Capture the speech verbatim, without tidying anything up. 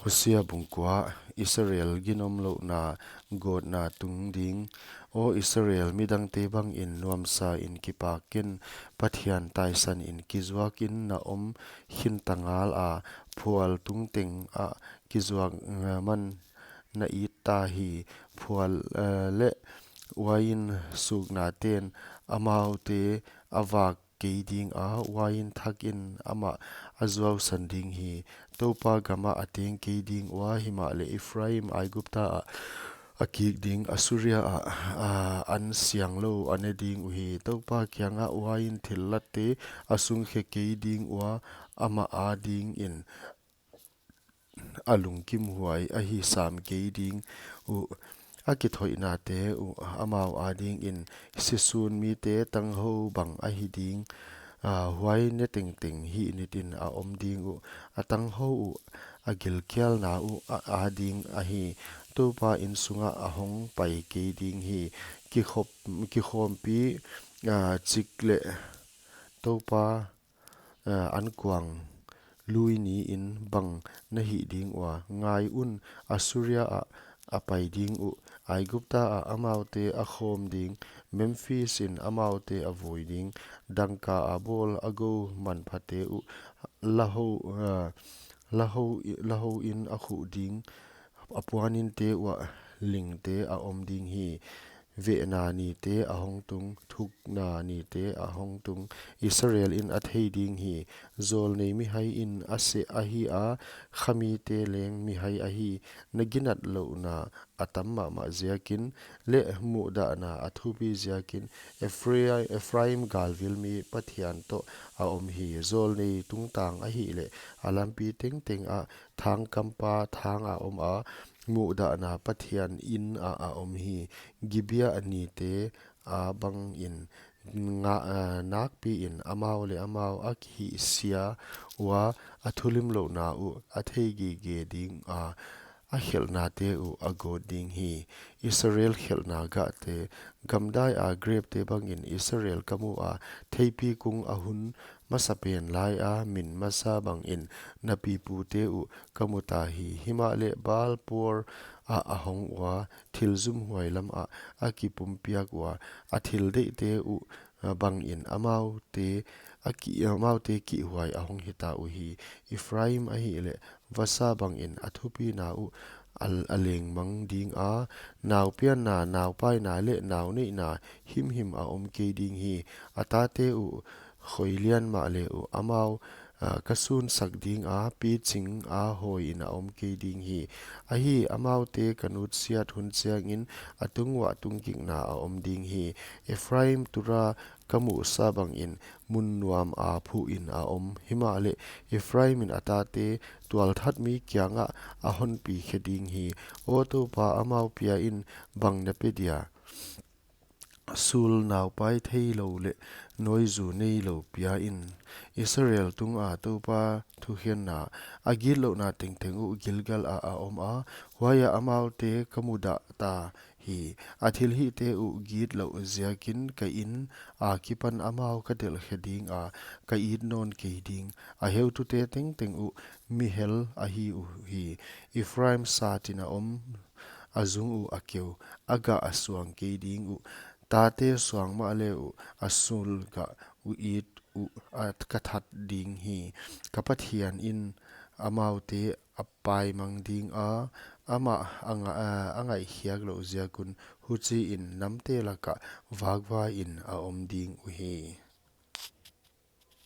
Hosea bung kua. Israel ginomlouhna gawtna tung ding. Aw Israel, midangte bangin nuamsa in kipak ken, Pathian taisan in kizuak in na om khin ta ngal a, phual tung teng ah kizuak, eh, man na it ta hi. Phual, eh, leh uain sukna ten amaute a vak kei ding a, uain thak in amah a zuausan ding hi. Toupa gam ah a teng kei ding ua, himahleh Ephraim Aigupta ah a kik ding, Assuria ah, ah, an sianglou a ne ding uhi. Toupa kiangah uain thillatte a sungkhe kei ding ua, amah adingin a lungkimhuai ahi sam kei ding uh. A kithoihnate uh amau adingin sisun mite tanghou bang ahi ding. Ah, huai ne tengteng hih nitin a om ding uh. A tanghou uh a gilkialna uh a, ading ahi. Toupa in sungah a hong pai kei ding hi. Kikhop, kikhawmpi, ah, chik leh Toupa, ah, ankuang lui niin bang na hih ding ua. Ngai un, Assuria ah a pai ding uh. Aigupta ah amaute a khawm ding. Memphis in amaute a vui ding. Dangka a bawl a gou manphate uh lahou, ah, lahou, lahou in a khuh ding. A puaninte uah lingte a om ding hi. Vehna nite a hong tung, thukna nite a hong tung, Israel in a thei ding hi. Zawlnei mihai in a seh ahi a, khamite leng mihai ahi. Na ginatlouhna a tam mahmah ziakin leh muhdahna a thupi ziakin Ephra-, Ephraim galvil mi Pathian toh a om hi. Zawlnei tungtang ahihleh a lampi tengteng ah thangkampa thang a om a, muhdahna Pathian in ah a om hi. Gibea nite a bangin nga-, ah, nakpiin amau leh amau a kihihsia ua, a thulimlouhna uh a thei gige ding a, a khelhnate uh a gawt ding hi. Israel khelhna gahte. Gamdai a grepte bangin Israel ka mu a, theipi kung a hun masapen lai a min masa bangin na pipute uh ka mu ta hi. Himahleh Baal Peor ah a hong ua, thil zumhuai lam ah a kipumpiak ua, a thil deihte uh, ah, bangin amaute a ki-, amaute kihhuai a hong hita uhi. Ephraim ahihleh vasa bangin a thupina uh a, a lengmang ding a, naupianna, naupaina leh nauneihna himhim a om kei ding hi. A tate uh khoilian mahle uh amau, ah, ka sunsak ding a, piching a hawi in a om kei ding hi. Ahi, amaute ka nutsiat hun chiangin a tung uah tungkikna a om ding hi. Ephraim tura ka muhsa bangin mun nuam a phuh in a om. Himahleh Ephraim in a tate tualthat mi kiangah a honpi khe ding hi. Aw Toupa, amau pia in bang na pe dia? Sul, naupai theilou leh nawizu neilou pia in. Israel tunga Toupa thukhenna. A gitlouhna tengteng uh Gilgal ah a om a, huaiah amaute ka mudah ta hi. A thilhihte uh gitlouh ziakin ka in akipan amau ka delhkhe ding a, ka it nawn kei ding. A heutute tengteng uh mi hel ahi uhi. Ephraim satin a om, a zung uh a keu, a gah a suang kei ding uh. Tate suang mahle uh a sul gah uh it uh a ka that ding hi. Ka Pathian in amaute a paimang ding a, amah a nga-, a, a ngaihkhiak louh ziak un, huchiin namte lakah vakvai in a om ding uhi.